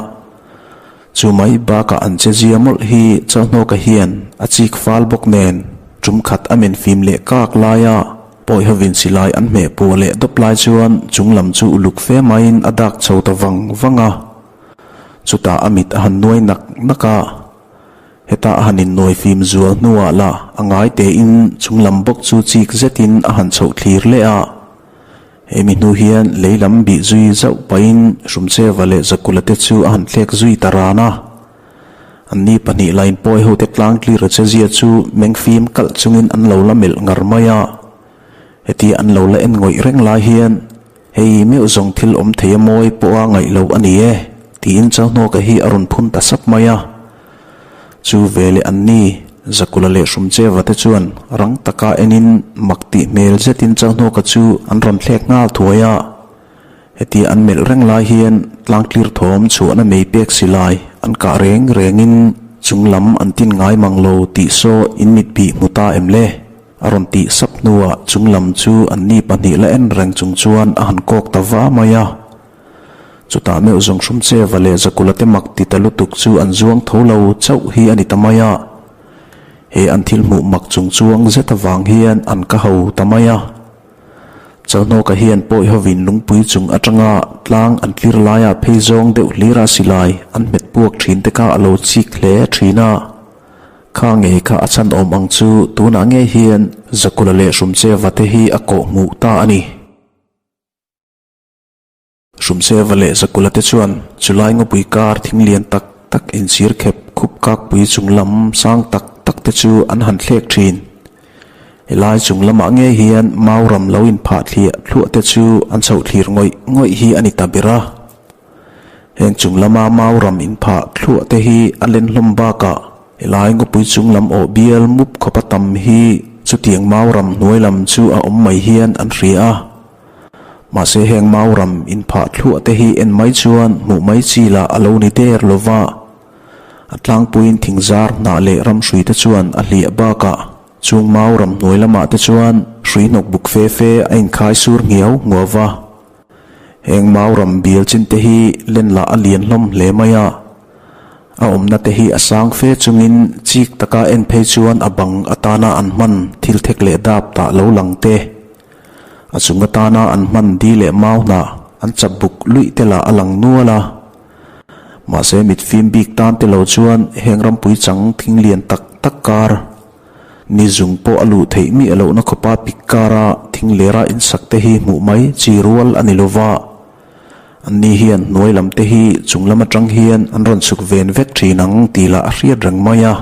Chu mai bakah an che zia mawlh hi Chauhnawka hian a chik fal bawk nen tum khat a men fim leh kak laia pawihovin silai an hmeh puah leh dawp lai chuan chung lam chu uluk fe maiin a dak chho ta vang vang a. Chutah a mit a han nuai nak nak a. Heta a han innawi fim zual hnuah lah a ngai tein chung lam bawk chu chik zetin a han chhoh thlir leh a. Hemi hnu hian lei lam bih zui zauh pahin Hrumcheva leh Zakula te chu a han thlek zui ta ran a. Anni pahnih line pawi hote tlang tlir a chezia chu meng fim kalh chungin an lo la melh ngar mai a. Hetia an lo la en ngawih reng lai hian Hei meuh zawng thil awm thei a mawi pawha ngaih loh a ni e, tiin Chauhnawka hi a rawn phun ta sap mai a. Chu ve leh anni, Zakula leh Hrumcheva te chuan rang taka enin mak tih hmel zetin Chauhnawka chu an rawn thlek nghal thuai a. Hetia an melh reng lai hian tlangtlir thawm chhuahna mei pek si lai an kah reng rengin chung lam an tin ngai mang lo tih saw in mit bih hmu ta em le? A rawn tih sap hnuah chung lam chu anni pahnih la en reng chung chuan a han kawk ta va mai a. Chutah meuh zawng Hrumcheva leh Zakula te mak ti ta lutuk chu an zuang tho lo chauh hi a ni ta mai a. He an thil hmuh mak chung chuang zet avang hian an ka ho ta mai a. Chalhnawka hian pawi hovin lungpui chung atanga tlang an tlir laia phei zawng deuh hlira silai an hmet puak thin te kha a lo chik hle thin a. Kha ngei kha a chhan awm ang chu tunah ngei hian Zakula leh Hrumcheva te hi a kawh hmuh ta a ni. Hrumcheva leh Zakula te chuan chulai ngawpui kar thing lian tak tak inchhir khep khup kakpui chung lam sang tak tak te chu an han thlek thin. Helai chung lamah ngei hian mau ram lo inphah thliah thluah te chu an chhoh thlir ngawih ngawih hi a ni ta ber a. Heng chung lama mau ram inphah thluah te hi a len hlawm bakah helai ngawpui chung lam awh bial mup khawpa tam hi chutiang mau ram hnuai lam chu a awm mai hian an hria a. Mahse heng mau ram inphah thluah te hi en mai chuan hmuh mai chi lah a lo ni der lo va. A tlangpuiin thingzar hnah leh ram hrui te chuan a hliah bakah chung mau ram hnuai lamah te chuan hrui hnawk buk fe fe a inkhai sur nghiau nguau va. Heng mau ram bial chin te hi len lah a lian hlawm hle mai a. A awmna te hi a sang fe chungin chik taka en phei chuan a bang atana an hman thil thek leh dap tah lo lang te. A chung atana an hman di leh mau hnah an chap buk luih te lah a lang nual a. Mahse mit fim bik tan te lo chuan heng rampui chang thing lian tak tak kar ni zung pawh a luh theih miah lohna khawpa pik kara thing lera insak te hi hmuh mai chi rual a ni lova. Anni hian hnuai lam te hi chung lam atang hian an rawn chhuk ven vek thin ang tih lah a hriat reng mai a.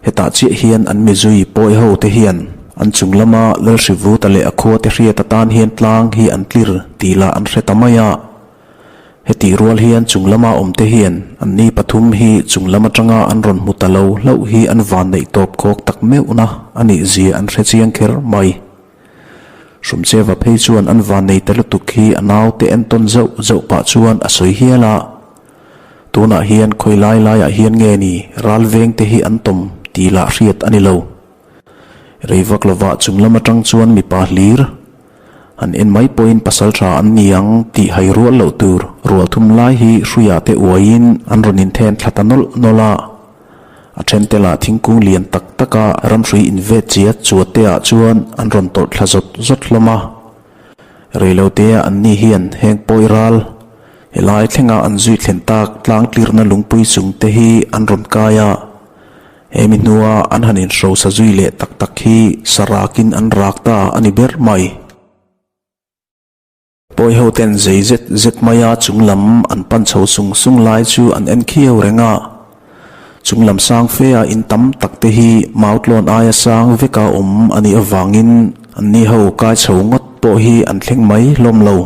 Hetah chiah hian an mizui pawi ho te hian an chung lama Lalhrivuta leh a khua te hriat atan hian tlang hi an tlir tih lah an hre ta mai a. Hetih rual hian chung lama awm te hian anni pathum hi chung lam atanga an rawn hmu ta lo hlauh hi an van neih tawp khawk tak meuhna a nih zia an hre chiang kher mai. Hrumcheva phei chuan an van nei ta lutuk hi a naute entawn zauh zauh pah chuan a sawi hial a. Tunah hian khawi lai laiah hian nge ni ral veng te hi an tawm tih lah hriat a ni lo. Rei vak lovah chung lam atang chuan mipa hlir an en mai pawhin pasal tha an ni ang tih hai rual loh tur rual thum lai hi hruiah te uaiin an rawn inthen thla ta nawlh nawlh a. A then te lah thingkung lian tak taka ramhrui invet chiat chuat te ah chuan an rawn tawlh thla zawt zawt hlawm a. Reilotea anni hian heng pawi ral Helai thlenga an zui thlen tak tlang tlirna lungpui chung te hi an rawn kai a, hemi hnua an han inhrosa zui leh tak tak hi sa rakin an rak ta a ni ber mai. Pawi ho ten zei zet zet maia chung lam an pan chho sung sung lai chu an en khiau reng a, chung lam sang fe a in tam tak te hi mautlawn aia sang veka awm a nih avangin anni ho kai chho ngawt pawh hi an thleng mai hlawm lo.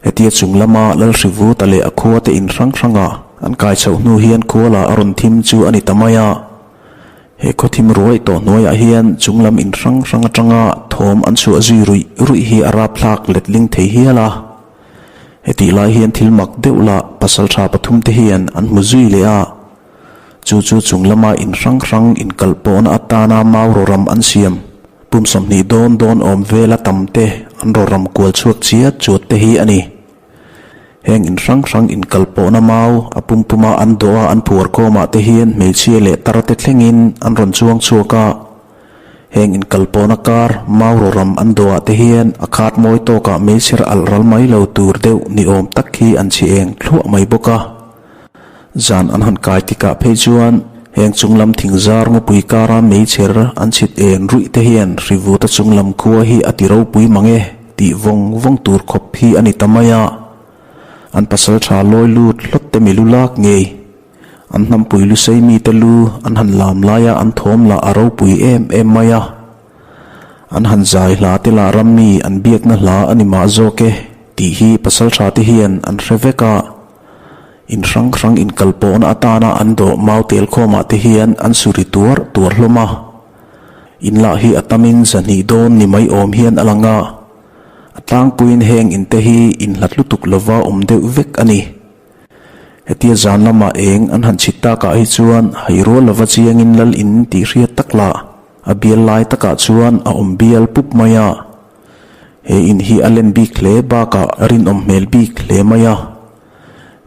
Hetia chung lama Lalhrivuta leh a khua te in hrang hranga an kai chhoh hnu hian khuala a rawn thim chu a ni ta mai a. He khaw thim ruai tawh hnuaiah hian chung lam in hrang hrang atanga thawm an chhuah zui ruih ruih hi a rapthlak letling thei hial a. Hetih lai hian thil mak deuh lah pasal tha pathum te hian an hmu zui leh a. Chu chu chung lama in hrang hrang inkalpawhna atana mau rawram an siam. Pum 20 dawn dawn awm vela tam te an rawram kual chhuak chiat chuat te hi a ni. Heng in hrang hrang inkalpawhna mau a pum puma an dawh a an phuar khawmah te hian hmeichhia leh tar te thlengin an rawn chuang chhuak a. Heng inkalpawhna kar mau rawram an dawhah te hian a khat mawi tawkah meichher alh ral mai lo tur deuh ni awm tak hi an chhi eng thluah mai bawk a. Zan an han kai tikah phei chuan heng chunglam thingzar ngawpui kara meichher an chhit en ruih te hian Hrivuta chunglam khua hi a ti ropui mang e tih vawng vawng tur khawp hi a ni ta mai a. An pasal tha lawi lut hlawt te milu lak ngei. An hnampui lusei mite lu an han lam laia an thawm lah a ropui em em mai a. An han zai hla te lah rammi an biakna hla a ni mah zawk e tih hi pasal tha te hian an hre vek a. In hrang hrang inkalpawhna atana an dawh mau tel khawmah te hian an su ri tuar tuar hlawm a. In lah hi a tamin 200 dawn ni mai awm hian a lang a. A tlangpuiin heng in te hi inhlat lutuk lova awm deuh vek a ni. Hetia zan lamah eng an han chhit takah hi chuan hairual lova chiangin lal in tih hriat tak lah a bial lai takah chuan a awm bial pup mai a. He in hi a len bik hle bakah a rinawm hmel bik hle mai a.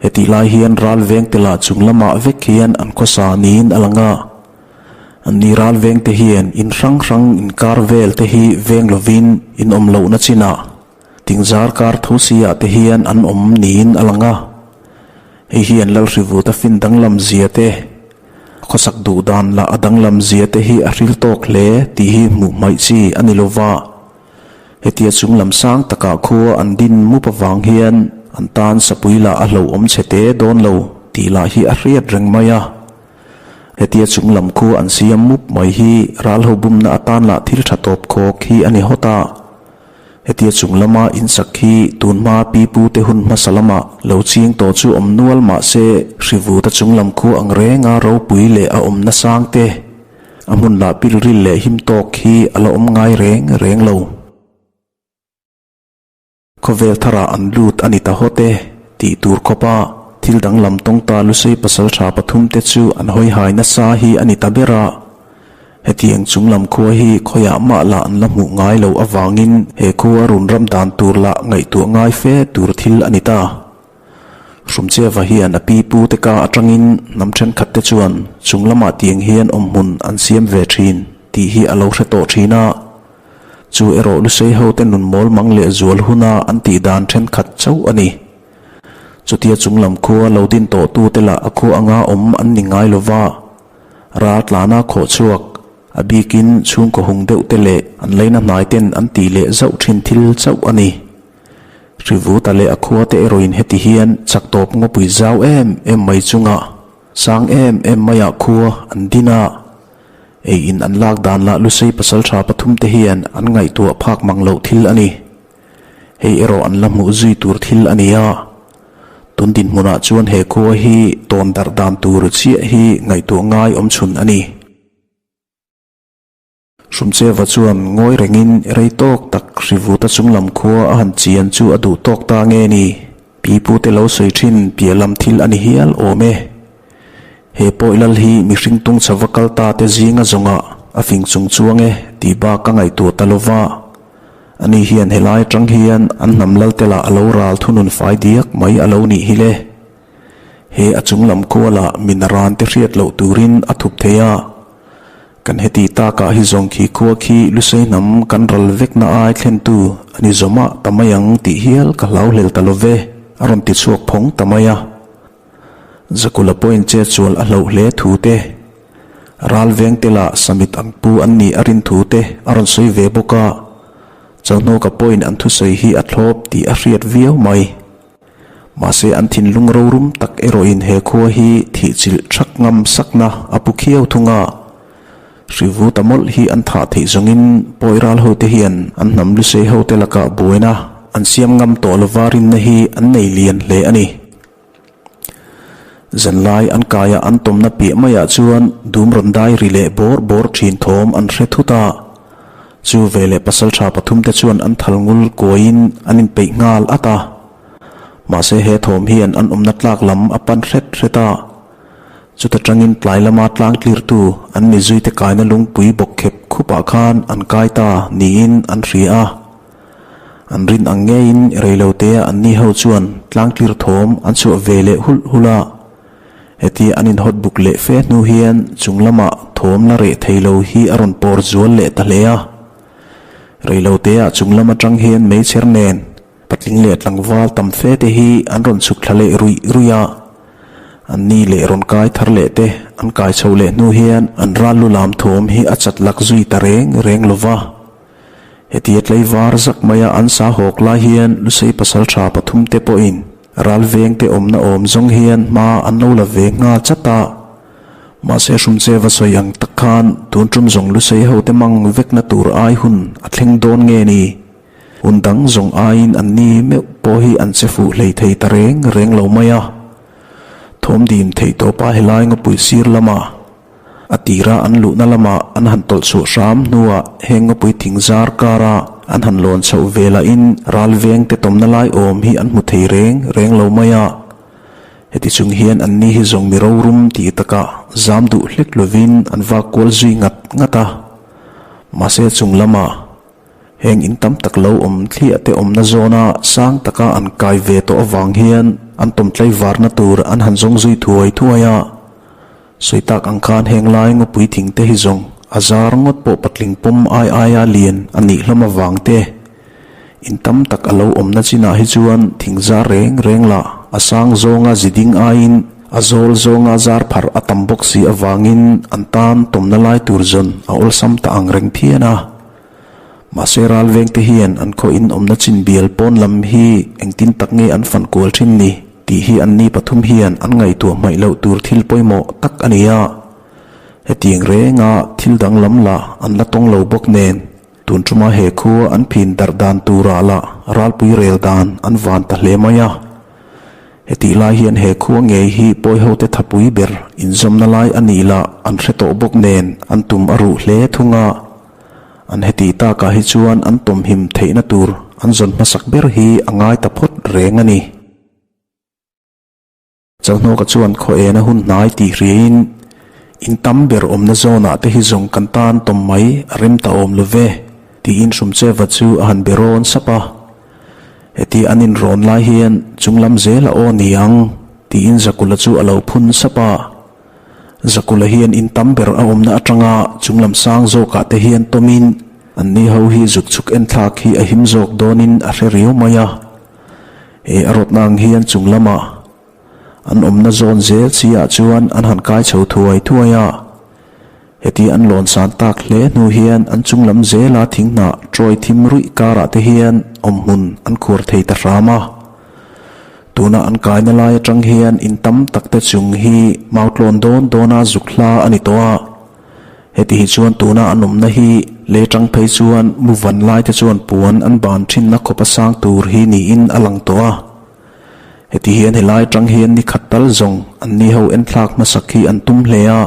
Hetih lai hian ral veng te lah chung lamah vek hian an khawsa niin a lang a. Anni ral veng te hian in hrang hrang inkar vel te hi veng lovin in awm lohna chinah Tingzar kar tho si ah te hian an awm niin a lang a. Hei hian Lalhrivuta fin danglam zia te, khawsak duh dan lah a danglam zia te hi a hril tawk hle tih hi hmuh hmaih chi a ni lova. Hetia chung lam sang takah khua an din mup avang hian an tan sapui lah a hlauhawm chhe te dawn lo tih lah hi a hriat reng mai a. Hetia chung lam khua an siam mup mai hi ral ho bumna atan lah thil tha tawp khawk hi a ni hawt a. Hetia chung lama insak hi tunhma pipu te hun hmasa lama lo ching tawh chu awm nual mah se Hrivuta chung lam khu ang renga ropui leh a awmna sang te, a hmun lah pilril leh him tawk hi a la awm ngai reng reng lo. Khawvel tharah an lut a ni ta hawt e tih tur khawpa thil danglam tawng ta Lusei pasaltha pathumte chu an hawi hai nasa hi a ni ta ber a. Hetiang chung lam khua hi khawiah mah lah an la hmuh ngai loh avangin he khua run ram dan tur lah ngaihtuah ngai fe tur thil a ni ta. Hrumcheva hian a pi pu te ka atangin hnam thenkhat te chuan chung lamah tiang hian awmhmun an siam ve thin tih hi a lo hre tawh thin a. Chu erawh Lusei ho te nun mawl mang leh zual huna an tih dan thenkhat chauh a ni. Chutia chung lam khua lo din tawh tu te lah a khua anga awm an ni ngai lova. Ral tlana khawh chhuak, a bikin chhungkaw hung deuh te leh an leina hnai ten an tih leh zauh thin thil chauh a ni. Hrivuta leh a khua te erawhin heti hian chak tawp ngawpui zau em em mai chunga sang em em maiah khua an din a, ei in an lak dan lah Lusei pasaltha pathum te hian an ngaihtuah phak mang loh thil a ni. Hei erawh an la hmuh zui tur thil a ni a. Tun dinhmunah chuan he khua hi tawn darh dan tur chiah hi ngaihtuah ngai awm chhun a ni. Hrumcheva chuan ngawi rengin rei tawk tak Hrivuta chunglam khua a han chian chu a duh tawk ta nge ni? Pipute lo sawi thin piah lam thil a ni hial awm e. He pawi lal hi mihring tung chhava kal ta te zinga zawngah a fing chung chuang e tih bak ka ngaihtuah ta lova. Ani hian helai atang hian an hnam lal te lah a lo ral thunun fai diak mai a lo nih hi le. He a chung lam kualah min a ran te hriat loh turin a thup thei a. Kan heti takah hi zawng khi khua khi Lusei hnam kan ral vekna ai thlentu a ni zawmah ta mai ang tih hial ka hlau hlel ta lo ve, a rawn ti chhuak phawng ta mai a. Zakula pawhin chetsual a hlauh hle thu te, ral veng te lah samit ang pu an nih a rin thu te a rawn sawi ve bawk a, Chauhnawka pawhin an thusawi hi a thlawp tih a hriat viau mai. Mahse an thinlung rorum tak erawhin he khua hi thihchilh thak ngam sakna a pu khiau thung a, Hrivuta mawlh hi an thah theih zawngin pawi ral hote hian an hnam lusei hote lakah buaina an siam ngam tawh lova rinna hi an nei lian hle a ni. Zanlai an kaia an tawmna piah maiah chuan dum rawn dai ri leh bawr bawr thin thawm an hre thut a. Chu veleh pasaltha pathumte chuan an thal ngul kuaiin an inpeih nghal at a. Mahse he thawm hian an awmna tlak lam a pan hret hret a. Chuta tangin tlai lama tlang tlirtu an mi zuite kaina lungpui bawk khep khupah khan an kai ta niin an hria a. An rin ang ngeiin reilotea anni ho chuan tlang tlir thawm an chhuah ve leh hulh hulh a. Hetia an inhawt buk leh fe hnu hian chung lamah thawm la reh thei lo hi a rawn pawr zual leh ta hle a. Reilotea chung lam atang hian meichher nen patling leh tlangval tam fe te hi an rawn chhuk thla leh ruih ruih a. Anni leh rawn kai thar leh te an kai chho leh hnu hian an ral lu lam thawm hi a chat lak zui ta reng reng lo va. Hetia tlaivar zak maia an sa hawk lai hian Lusei pasaltha pathum te pawhin ral veng te awmna awm zawng hian hma an lo la ve nghal chat a. Mahse Hrumcheva sawi ang tak khan tun tum zawng Lusei ho te mang vekna tur ai hun a thleng dawn nge ni? Hun dang zawng aiin an ni meuh pawh hi an che fuh hlei thei ta reng reng lo mai a. Thawmdim theih tawpa helai ngawpui sir lama A tira an luhna lamah an han tawlh chhuah hram hnuah heng ngawpui thing zar kara An han lawn chhoh ve lahin ral veng te tawmna lai awm hi an hmu thei reng reng lo mai a. Heti chung hian anni hi zawng mi rorum tih takah zam duh hlek lovin an vak kual zui ngat ngat a. Mahse chung lamah heng in tam tak lo awm thliah te awmna zawna sang taka an kai ve tawh avang hian an tawm tlaivarna tur an han zawng zui thuai thuai a. Sawi tak ang khan heng lai ngawpui thing te hi zawng a zar ngawt pawh patling pawm ai aia lian a nih hlawm avang te in tam tak a lo awmna chinah hi chuan thing zar reng reng lah a sang zawnga zi ding aiin a zawl zawnga zar pharh a tam bawk si avangin an tan tawmna lai tur zawn a awlsam ta ang reng phian a. Mahse ral vengte hian an khaw in awmna chin bial pawn lam hi engtin tak nge an fan kual thin ni tih hi anni pathum hian an ngaihtuah hmaih loh tur thil pawimawh tak a ni a. Hetiang renga thil danglam lah an la tawng lo bawk nen tun tuma he khua an phin darh dan turah lah ralpui rel dan an van ta hle mai a. Hetih lai hian he khua ngei hi pawihote thapui ber inzawmna lai a nih lah an hre tawh bawk nen an tum a ruh hle thung a. An hetih takah hi chuan an tawmhim theihna tur an zawn hmasak ber hi a ngai ta phawt reng a ni. Chauhnawka chuan khaw ena hun hnai tih hriain, In tam ber awmna zawnah te hi zawng kan tan tawm mai a rem ta awm lo ve, tiin Hrumcheva chu a han be rawn sap a. Heti an inrawn lai hian chunglam zel a aw ni ang, tiin Zakula chu a lo phun sap a. Zakula hian in tam ber a awmna atanga chunglam sang zawkah te hian tawmin anni ho hi zuk chhuk enthlak hi a him zawk dawnin a hre riau mai a. He a rawtna ang hian chunglamah an awmna zawn zel chi ah chuan an han kai chho thuai thuai a. Heti an lawn san tak hle hnu hian an chunglam zela thinghnah trawi thim ruih karah te hian awmhmun an khuar thei ta hram a. Tuna an kaina lai atang hian in tam tak te chung hi mau tlawn dawn dawna zuk hla a ni tawh a. Heti hi chuan tuna an awmna hi lei tang phei chuan mu van lai te chuan puan an ban thinna khawpa sang tur hi niin a lang tawh a. Heti hian helai atang hian ni khat tal zawng an ni ho enthlak hmasak hi an tum hle a.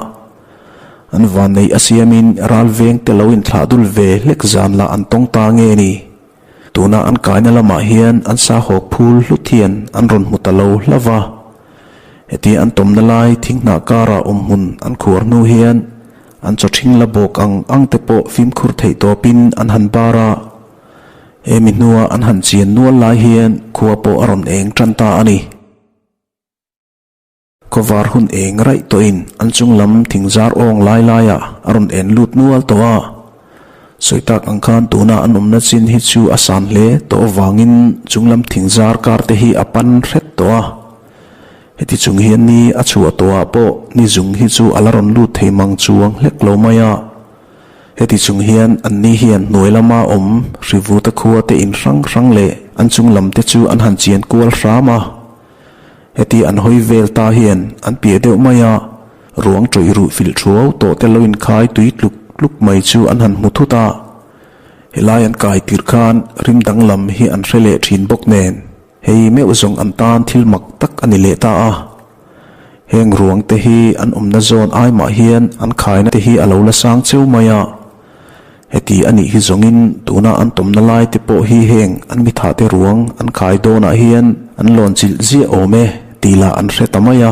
An vanneih a siamin ral veng te lo inthlah dul ve hlek zan lah an tawng ta nge ni. Tuna an kaina lamah hian an sahawk phul hlut hian an rawn hmu ta lo hlauh va. Heti an tawmna lai thinghnah karah awmhmun an khuar hnu hian an chaw ṭhing la bawk ang ang te pawh fimkhur theih tawpin an han bar a. Hemi hnua an han chian nual lai hian khua pawh a rawn eng ṭan ta a ni. Khawvar hun eng raih tawhin an chung lam thingzar awng lai laiah a rawn en lut nual tawh a. Sawi tak ang khan tuna an awmna chin hi chu a san hle tawh avangin chung lam thingzar kar te hi a pan hret tawh a. Heti chung hian ni a chhuah tawhah pawh ni zung hi chu a la rawn lut thei mang chuang hlek lo mai a. Heti chung hian anni hian hnuai lama awm Hrivuta khua te in hrang hrang leh an chung lam te chu an han chian kual hram a. Heti an hawi vel ta hian an piah deuh mai a, ruang tawih ruh filh thuau tawh te lo inkhai tui tluk tluk mai chu an han hmu thut a. Helai an kai tirh khan rim danglam hi an hre leh thin bawk nen, hei meuh zawng an tan thil mak tak a ni leh ta a. Heng ruang te hi an awmna zawn ai mah hian an khaina te hi a lo la sang cheu mai a. Heti a nih hi zawngin tuna an tawmna lai te pawh hi heng an mithah te ruang an khai dawnah hian an lawn chilh ziah awm e tih lah an hre ta mai a.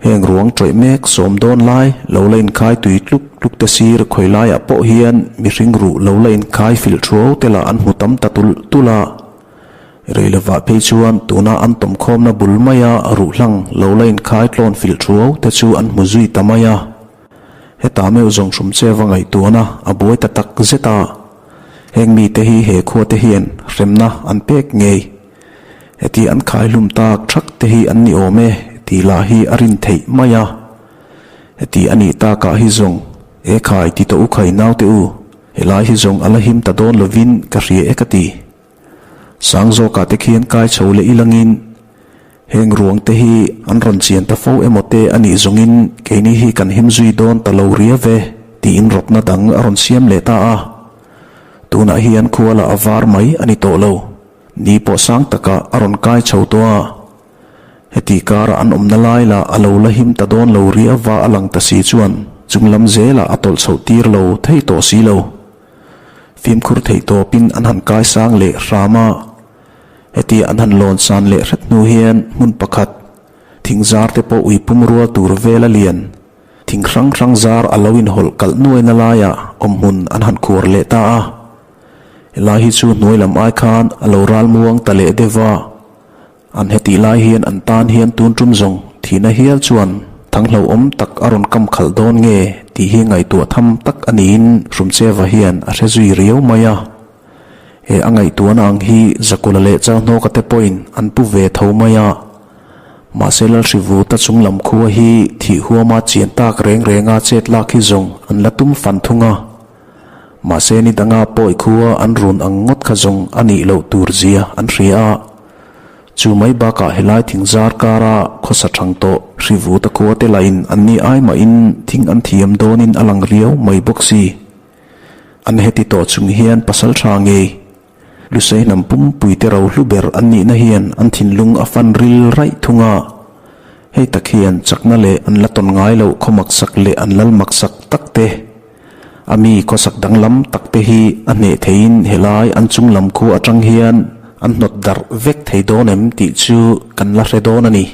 Heng ruang tawih mek sawm dawn lai lo la inkhai tui tluk tluk te sir khawi laiah pawh hian mihring ruh lo la inkhai filh thuau te lah an hmu tam ta tulh tulh a. Rei lovah phei chuan tuna an tawmkhawmna bul maia ruhhlang lo la inkhai tlawn filh thuau te chu an hmu zui ta mai a. Heta meuh zawng hrum che va ngaihtuahna a buai ta tak zet a, heng mite hi he khua te hian hremna an pek ngei. Heti an khaihlum tak thak te hi an ni awm e tih lah hi a rin theih mai a. Heti a nih takah hi zawng e khai ti tawh u khai naute u, helai hi zawng a la him ta dawn lovin ka hria e ka ti. Sang zawkah te khian kai chho leh ilangin Heng ruang te hi an rawn chian ta fo emaw te a nih zawngin keini hi kan him zui dawn ta lo ria ve tiin rawtna dang a rawn siam leh ta a. Tunah hian khuala a var mai a ni tawh lo. Ni pawh sang takah a rawn kai chho tawh a. Heti kara an awmna lai lah a lo la him ta dawn lo ria va a lang ta si chuan chunglam zelah a tawlh chhoh tir lo thei tawh si lo. Fimkhur theih tawpin an han kaisang leh hram a. Hetia an han lawn san leh hret hnu hian hmun pakhat, thing zar te pawh ui pum rual tur vel a lian. Thing hrang hrang zar a lo inhawlh kalh nuaina laiah awmhmun an han khuar leh ta a. Helai hi chu hnuai lam ai khan a lo ral muang ta leh deuh va. An hetih lai hian an tan hian tun tum zawng thihna hial chuan thang hlauhawm tak a rawn kam khalh dawn nge tih hi ngaihtuah tham tak a niin Hrumcheva hian a hre zui riau mai a. He a ngaihtuahna ang hi Zakula leh Chauhnawka te pawhin an pu ve tho mai a. Mahse Lalhrivuta chung lam khua hi thih huama chian tak reng renga chet lak hi zawng an la tum fan thung a. Mahse ni danga pawi khua an run ang ngawt kha zawng a nih loh tur zia an hria a. Chu mai bakah helai thing zar kara khawsa thang tawh Hrivuta khua te lahin an ni ai mahin thing an thiam dawnin a lang riau mai bawk si. An heti tawh chung hian pasal tha ngei Lusei hnam pumpui te ro hlu ber an nihna hian an thinlung a fan ril raih thung a. Hei tak hian chakna leh an la tawn ngai loh khaw maksak leh an lal maksak tak te, a mi khawsak danglam tak te hi a hneh theiin helai an chung lam khu atang hian an hnawt darh vek thei dawn em tih chu kan la hre dawn a ni.